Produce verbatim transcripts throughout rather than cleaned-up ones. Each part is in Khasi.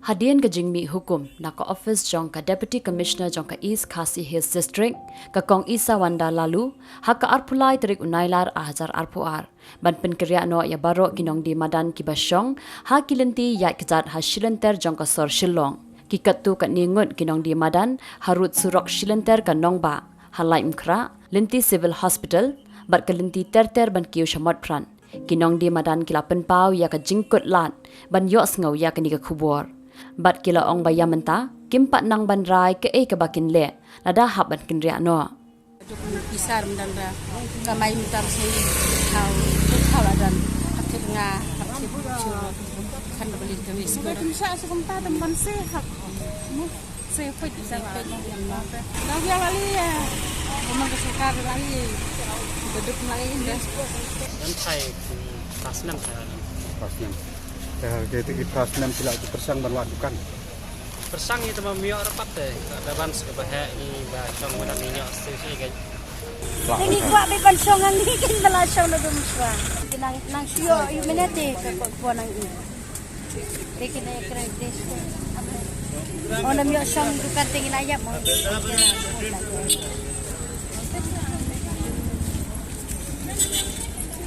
Hadien ka jingmih hukum na ka office jong ka Deputy Commissioner jong ka East Khasi Hills District, ka Kong Isawanda Laloo, ha ka arphew lai tarik u Nailar ar hajar arphew ar, ban pynkynriah noh ïa baroh ki nongdie madan kiba shong ha ki lynti ïaid kjat ha shilynter jong ka sor Shillong. Ki katto katne ngut ki nongdie madan harud surok shilynter ka Nongbah, ha Laitumkhrah, lynti Civil Hospital bad ka lynti ter ter ban kiew sha Motphran. Ki nongdie madan ki la pynpaw ïa ka jingkut lad ban ïohsngew ïa kane ka khubor. Bad ki la ong ba ïa mynta kim pat nang ban rai kaei kaba kin leh lada hap ban kynriah noh. Pisa mynta da kamai mynta sei thaw thaw la dan. Hap thit nga hap thit chu khan da bali kami. Sudah pisa sebentar teman sehat. Sepe di sana. Nang dia lali ya. Memang kesukaan lali. Beduk lali indah. Năm thai, pas năm thai. Pas năm. Te ki phra snem ki la ki pyrshang ban wad dukan. Pyrshang ïa te ma mioh rapat te. Da ban suk ba heh ni ba shong ma da mioh shu shi kan. Ngi kwah ba ban shong ngi kin ba la shong na dum shwa. Nang nang shu ïoh ïa minute ka ko nang i. Te kine kren te. Ona mioh shong dukan te ngi la ïap mo.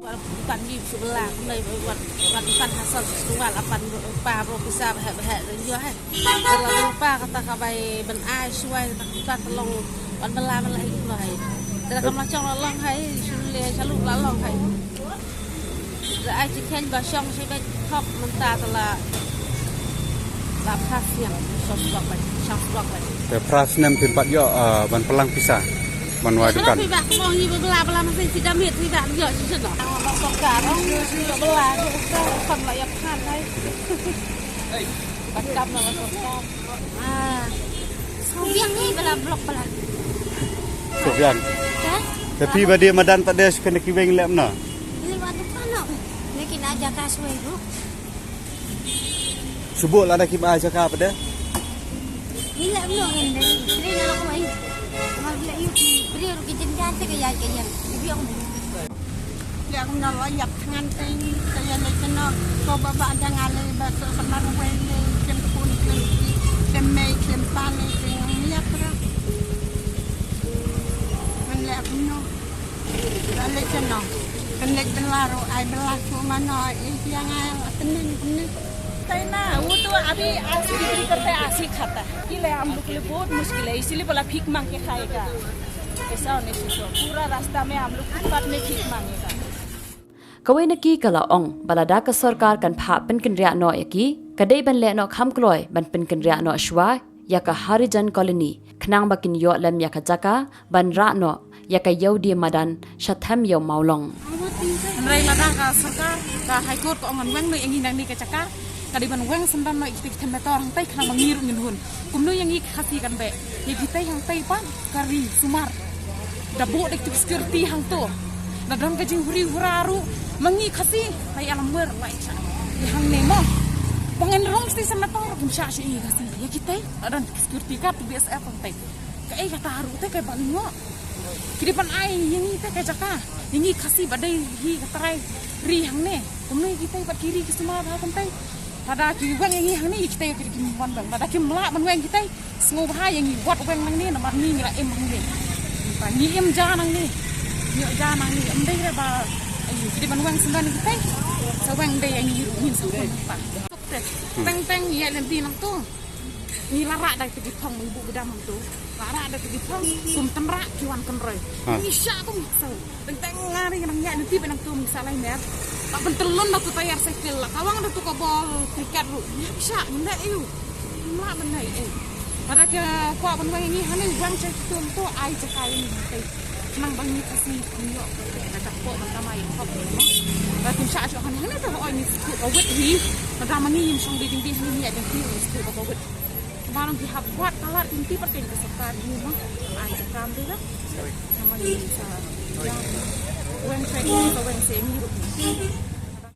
Dukan ngi shu bela kumne, wat wat dukan ha sor shuwa la pan pa bro pisa ba heh ba heh ïoh hai. Bela pa kata ka bai ban ai shuwa kata dukan te long pan bela bela hi kumne hai. Te kam la shong la long hai, shu le shalu la long hai. Te ai chi khein ba shong shi bek thok mynta te la, la phra snem, shong sbok bek, shong sbok bek. Te phra snem phim pat ïoh, ah, ban pynlang pisa ban wai dukan. Phi ba kong hi ba bela bela masih si damit phi ba ïoh shi shen. Ong ba sorkar ong ïoh bela ka kon la ïa phan hai. Ba kam la sorkar. Ah. Subiang ni bela blok bela. Subiang. Kan? Tapi ba die madan pat dei shu kane ki weng lem na. Ni wa tu kan no. Ni ki na jaka suai tu. Subuh lada ki ba jaka pat dei. Ni lem no ngin dei. Ni na ko ai. Mar le yu ki bri ru ki jin kan te ke ya ke ya. Ni bi ong. Leh kumno la ïap thngan te, te ïa leh kumno, ko ba ba dang ale ba so samar wei le, kem khun kem ki, kem mei kem pa le, kem ïap ra. Ngan leh kumno. La leh kumno. Kan leh bela ro ai bela ko mano, eh, ïa ngai la tenen kumne. Tei na, वो तो अभी अस्सी डिग्री करते अस्सी खाता है। कि ले हम लोग के लिए बहुत मुश्किल है, इसीलिए बोला भीख मांग के खाएगा। Pisa ne shisha. Pura rasta mein hum log footpath mein bhik mangega. Kawei na ki ka la ong ba lada ka sorkar kan phah pynkynriah noh ïa ki, ka dei ban leh noh kham kloi ban pynkynriah noh shuwa ïa ka Harijan Colony, khnang ba kin ïoh lem ïa ka jaka ban rah noh ïa ka ïew die madan sha them ïew mawlong. Hynrei lada ka sorkar, ka High Court ka ong ngan weng noh ïa ngi nangne ka jaka, ka dei ban weng syndon noh ïa kitei ki them metor hangtei khnang ba ngi ruh ngin hun. Kumno ïa ngi ki Khasi kan beh? Ïa kitei hangtei pat ka ri sumar. Da buh da ki security hangto. Da don ka jinghuri hura ruh ma ngi Khasi. Lai alam wer lai cha. Ïa hangne mo. Pyngen rong station na tong ruh kim shah sha ïa ngi Khasi. Ïa kitei da don ki security guard, B S F hangtei. Kaei kata ruh te ka ban ngo. Ki dei ban ai ïa ngi te ka jaka. Ïa ngi Khasi ba dei hi ka trai ri hangne. Kumno ïa kitei bad ki ri ki sumar ba hangtei. Lada ki weng ïa ngi hangne ïa kitei ki dei ki ban weng. Lada kim lah ban weng kitei. Sngewbha ïa ngi wat weng nangne namar ngi ngi la im hangne. Ba ngi im ja nangne. Ngi ja nangne. Im dei re ba. Ai, ki dei ban weng sendang ïa kitei. Sa weng dei ïa ngi ruh ngin sa weng pa. Teng teng ïa lynti nangto. Ngi la rah da ki thong, ngi buh ba dam hangto. La rah da ki thong, kum tynrah ki wan kynroi. Ha. Ngi shah kum ngi ksew. Teng teng nga ri nang ïa lynti ba nangto ngi sa lai mer. Ba ban tyllun da tu tayar cycle la. Kawang da tu ka bol cricket ruh. Ngi shah ngi nda ïu. Ngi la ban nai ïu. Lada ki kwah ban weng ngi hangne weng cha ki thong to ai jaka ïa ngi. Khnang ba ngi Khasi ngi ïoh ka jaka ban kamai khop. Ba kin shah shuh hangne, hangne te oi ngi shu ka wit hi. Lada ma ngi ngim shong dei ding dei hangne ngi ïa dei ngi shu ka wit. Ba nang ki hap wat kalat ki ti pat ken ka sorkar ngi ma. Ai jaka dei la. Namar ngi sa ïa weng trek ngi sa weng se ngi ruh.